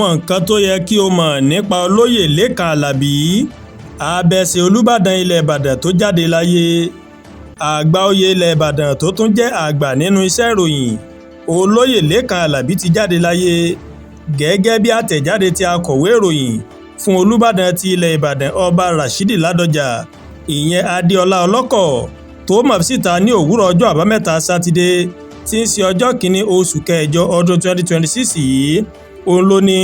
Àwọn nǹkan tó yẹ kí o mọ̀ nípa Olóyè Lékan Alábí, Àbẹ̀sẹ̀ Olùbàdàn ilẹ̀ Ìbàdàn tó jáde láyé, àgbà oyè ilẹ̀ Ìbàdàn tó tún jẹ́ àgbà nínú iṣẹ́ ìròyìn, Olóyè Lékan Alábí ti jáde láyé. Gẹ́gẹ́ bí àtẹ̀jáde tí akọ̀wé ìròyìn fún Olùbàdàn ti ilẹ̀ Ìbàdàn, Ọba Rashidi Ládọjà, ìyẹn Adéọlá Ọlọ́kọ̀, tó mọ̀ síta ní òwúrọ̀ ọjọ́ Àbámẹ́ta Sátidé tí ń ṣe ọjọ́ kìíní oṣù kẹjọ ọdún 2026 yìí, òun ló ní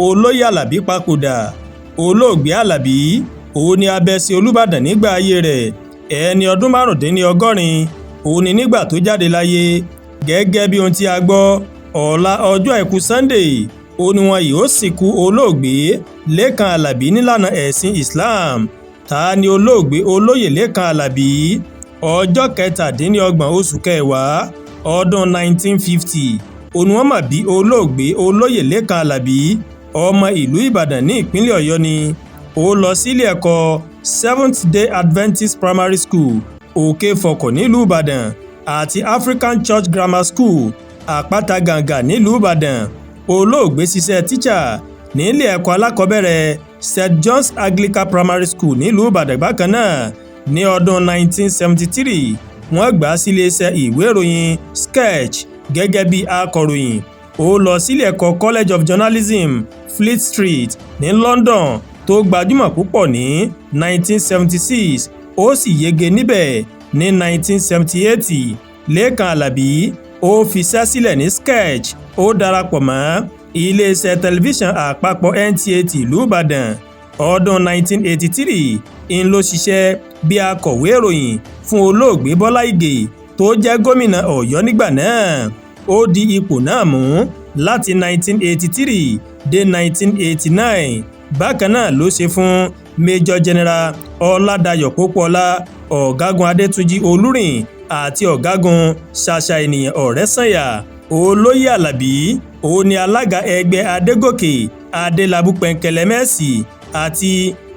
Olóyè Alábí papòdà. Olóògbé Alábí òun ni Abẹ́sẹ̀ Olùbàdàn nígbà ayé rẹ̀, ẹni ọdún 85 òun ni nígbà tó jáde láyé. Gẹ́gẹ́ bí ohun tí a gbọ́, ọ̀la ọjọ́ Àìkú Sunday òun ni wọn yóò sìnkú olóògbé Lékan Alábí nílànà ẹ̀sìn Islam. Ta ni olóògbé Olóyè Lékan Alábí? Ọjọ́ 27 oṣù kẹwàá ọdún 1950 òun ni wọ́n mà bí olóògbé Olóyè Lékan Alábí. Ọmọ ìlú Ìbàdàn ní ìpínlẹ̀ Ọ̀yọ́ ni. Ó lọ sílé ẹ̀kọ́ Seventh Day Adventist Primary School, Òkè-Fọ̀kọ̀ nílùú Ìbàdàn, àti African Church Grammar School, Àpáta Gàngà nílùú Ìbàdàn. Olóògbé ṣiṣẹ́ tíṣà nílé ẹ̀kọ́ alákọ̀ọ́bẹ̀rẹ̀ St John's Anglican Primary School nílùú Ìbàdàn bákan náà. Ní ọdún 1973, wọ́n gbà á síléeṣẹ́ ìwé ìròyìn Sketch gẹ́gẹ́ bí akọ̀ròyìn. Ó lọ sílé ẹ̀kọ́ College of Journalism, Fleet Street ní London tó gbajúmọ̀ púpọ̀ ní 1976, ó sì yege níbẹ̀ ní 1978. Lékan Alábí ó fiṣẹ́ sílẹ̀ ní Sketch, ó darapọ̀ mọ́ iléeṣẹ́ tẹlifíṣàn àpapọ̀ NTA tìlú Ìbàdàn. Ọdún 1983 ń ló ṣiṣẹ́ bí akọ̀wé ìròyìn fún olóògbé Bọ́lá Ìgè tó jẹ́ gómìnà Ọ̀yọ́ nígbà náà. Ó di ipò náà mú láti 1983 dé 1989. Bákan náà ló ṣe fún Major General Ọládàyọ̀ Pópóọlá, Ọ̀gágun Adétúnjì Olúrin àti Ọ̀gágun Ṣàṣà Ènìyàn Ọ̀rẹ́sànyà. Olóyè Alábí òun ni alága ẹgbẹ́ Adégòkè Adélábù Pẹ̀ǹkẹ̀lẹ̀mẹ́sì àti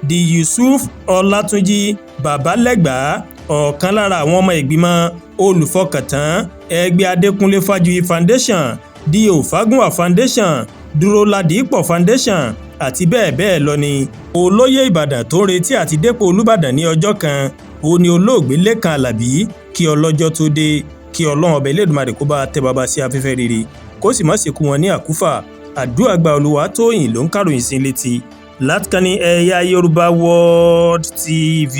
the Yusuf Ọlátúnjì Babalẹ́gbà, ọ̀kan lára àwọn ọmọ ìgbìmọ̀ olùfọkàntán ẹgbẹ́ Adékúnlé Fájuyì Foundation, D.O. Fágúnwà Foundation, Dúró Ládìípọ̀ Foundation àti bẹ́ẹ̀ bẹ́ẹ̀ lọ ni. Olóyè Ìbàdàn tó ń retí àti dépò Olúbàdàn ní ọjọ́ kan òun ni olóògbé Lékan Alábí. Kí ọlọ́jọ́ tó dé, kí Ọlọ́run ọba Elédùmarè kó bá tẹ bàbá sí afẹ́fẹ́ rere, kó sì má ṣekú wọn ní àkúfà. Àdúrà gba. Olúwatóyìn ló ń kàròyìn sí létí látìkànnì Ẹ̀yà Yorùbá World TV.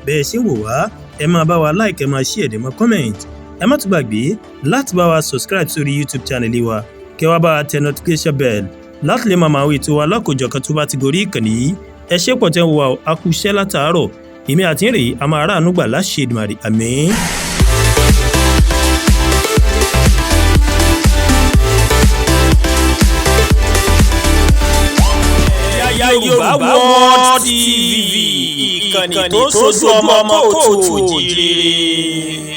Bẹ́ẹ̀ ṣe ń wò wá, ẹ máa bá wa like, ẹ máa share, ẹ dẹ̀ máa comment. Ẹ má tún gbàgbé láti bá wa subscribe sórí YouTube channel wa, kẹ́ wá bá wa tẹ notification bell láti lè máa àwọn ètò wa lọ́kọ̀ọ́jọ̀kan tó bá ti gorí ìkànnì yìí. Ẹ ṣé pọ̀ tẹ́ ń wò wá, a kú iṣẹ́ látàárọ̀. Èmi àti ń rèé, a máa ráàánú gbà láṣẹ Èdùmàrè, àmín. Yorùbá World TV, ìkànnì tó ń sojú ọmọ kóòtù òjìrè.